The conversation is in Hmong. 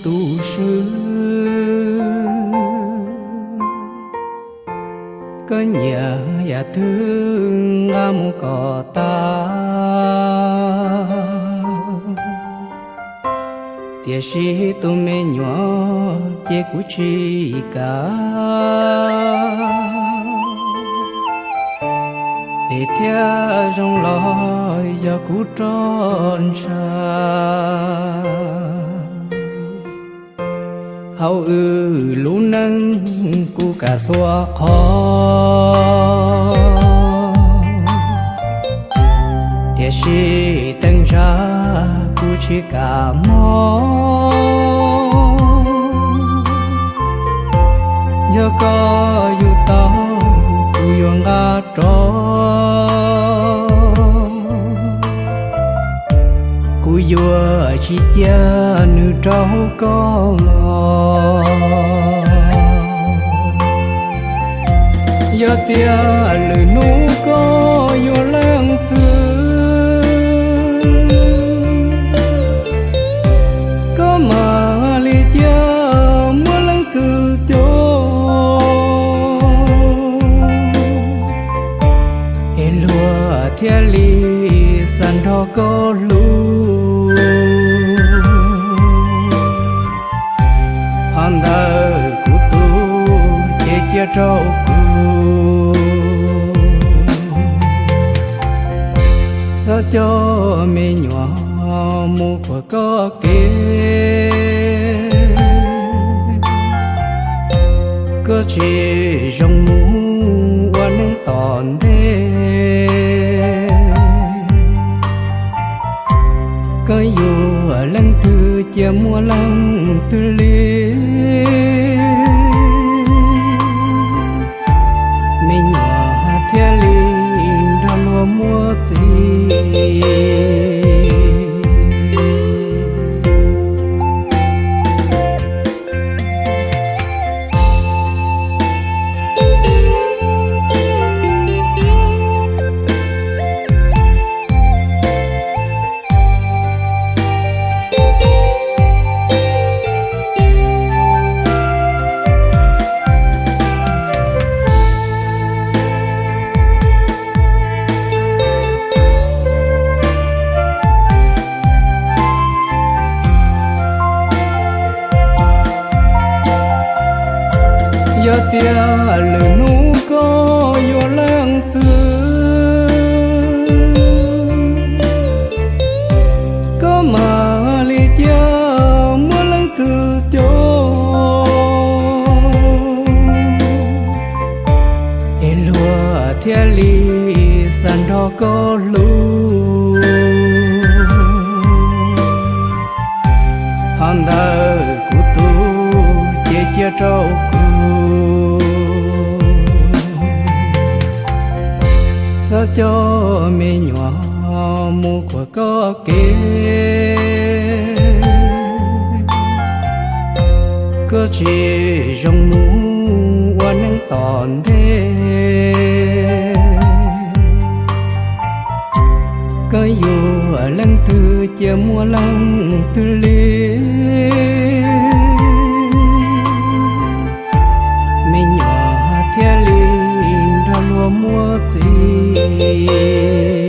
Tu swb, koj nyiam yam twg nqa mus kom tag, tiam sis tus me nyuam ces kuv tsis kam. Phem thiab zoo los yog kuv roj ntsha, hauv wb lub neej kuv kam txhua qhov, tiam sis teeb ntsha kuv tsis kam mob. Yog koj yug tau, kuv yuav nqa rov, kuv yuav tsis cia nws rau koj los. Yog tias lwm hnub koj yuav leej twg, koj mam li cia muab leej twg coj, es luag thiaj li xav nrog koj hlub. Qhov ntawd kuv tus ces cia rau kuv, txhob coj me nyuam mus qhuas koj kev. Koj tsis zoo mus ua neej tom ntej, koj yuav leej twg cia muab leej twg li, me nyuam thiaj li nrog luag muaj txiv. Yog tias lwm hnub koj yuav leej twg, koj mam li cia muab leej twg coj, es luag thiaj li xav nrog koj hlub. Qhov ntawd kuv tus ces cia rau kuv, txhob coj me nyuam mus qhuas koj kev. Koj tsis zoo mus ua neej tom ntej, koj yuav leej twg cia muab leej twg li, me nyuam thiaj li nrog luag muaj txiv.